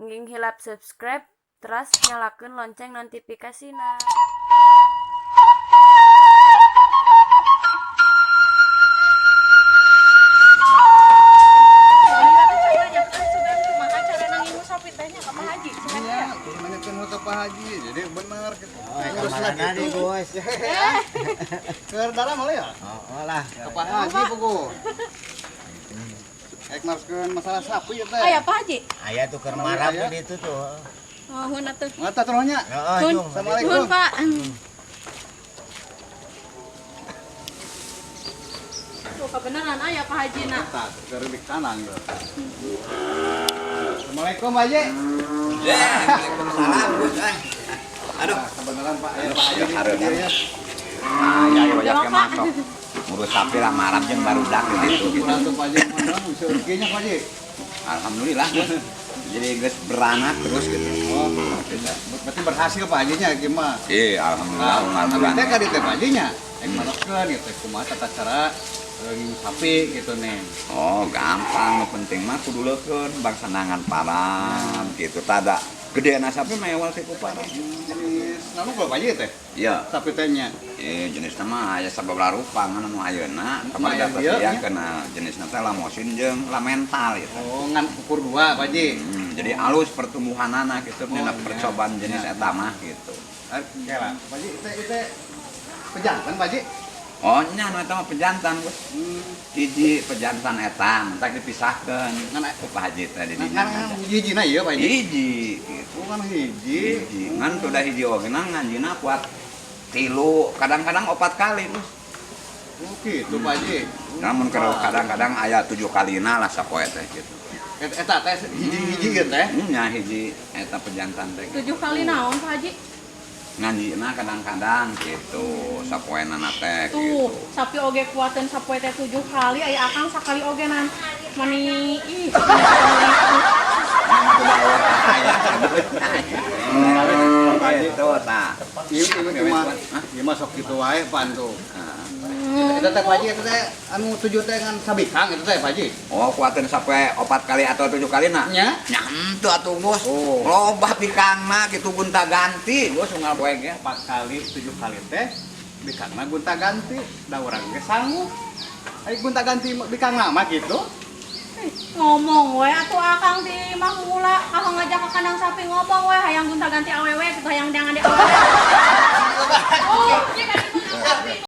Nging hilap subscribe, teras nyalakeun lonceng notifikasina. Pak Haji, jadi bener gitu. Terus lagi nih, Bos. Ke dalam boleh ya? Oh, lah. Ke Pak Haji pugu. Ek naruskeun masalah sapi ya teh. Aya Pak Haji. Aya tuh keur marah di ditu tuh. Oh, hun atuh. Ngata tolongnya. Heeh, Assalamualaikum. Nuhun, Pak. Tuh kebenaran aya Pak Haji na. Tah, keur di kanan tuh. Assalamualaikum Pak Haji. Waalaikumsalam, Gus. Aduh, kebenaran Pak, ya Pak Haji. Aduh, ya banyak yang masuk. Ngurus sapi lah marah jeung barudak gitu. Tuh Pak Haji, mana bisa rezekinya Pak Haji? Alhamdulillah, Gus. Jadi geus beranak terus gitu. Oh, berarti berhasil Pak Hajinya gimana? Iya, alhamdulillah. Alhamdulillah. Teh ka dieu teh Pak Hajinya. Ek maroskeun ieu teh kumaha tata cara ngingu sapi gitu nih. Oh, gampang, nu penting mah kudu leukeun bangsa nangan param gitu tada. Gedeana sapi mah ewal teh ku param. Jenis nanu Pak Haji teh? Iya. Sapi teh nya. Jenisna mah aya sababaraha rupa ngan anu ayeuna kamari Aya data sia kena jenisna teh lamosin jeung lamental gitu. Oh, ngan ukur dua Pak Haji. Jadi alus pertumbuhanana gitu dina percobaan jenis eta mah gitu. Kela, Pak Haji teh pejantan Pak Haji. Oh, nya nu eta mah pejantan, Gus. Hiji pejantan eta, mentak dipisahkeun. Ngan ku Pak Haji teh di dinya. Ngan hijina ieu Pak Haji. Hiji gitu. Oh, kan hiji. Hiji. Ngan tuh dah hiji oge nganjina kuat 3, kadang-kadang 4 kali, Gus. Oh, gitu Pak Haji. Namun kadang-kadang aya 7 kalina lah sapoe teh gitu. Eta teh hiji-hiji gitu teh. Nya hiji eta pejantan teh. 7 kali naon Pak Haji? Nganjina kadang-kadang gitu sapoena teh tuh gitu. Sapi oge kuateun sapoe teh 7 kali aya akang sakali oge nan mani ih. Itu tah. Ieu mah sok kitu wae pan tuh. Eta teh Pak Haji eta teh anu 7 teh ngan sabikang eta teh Pak Haji. Oh, kuateun sapoe 4 kali atau 7 kali na? Nya. Nya henteu atuh, Bos. Oh. Loba bikangna kitu gonta ganti, Bos unggal poe ge. 4 kali 7 kali teh bikangna gonta ganti, da urang ge sanggup. Ai gonta ganti bikangna mah kitu. Ngomong we atuh akang di mah mula kalau ngajak ke kandang sapi ngomong we hayang gonta ganti awewe kitu hayang jangan di awewe. Oh, ieu kan sapi.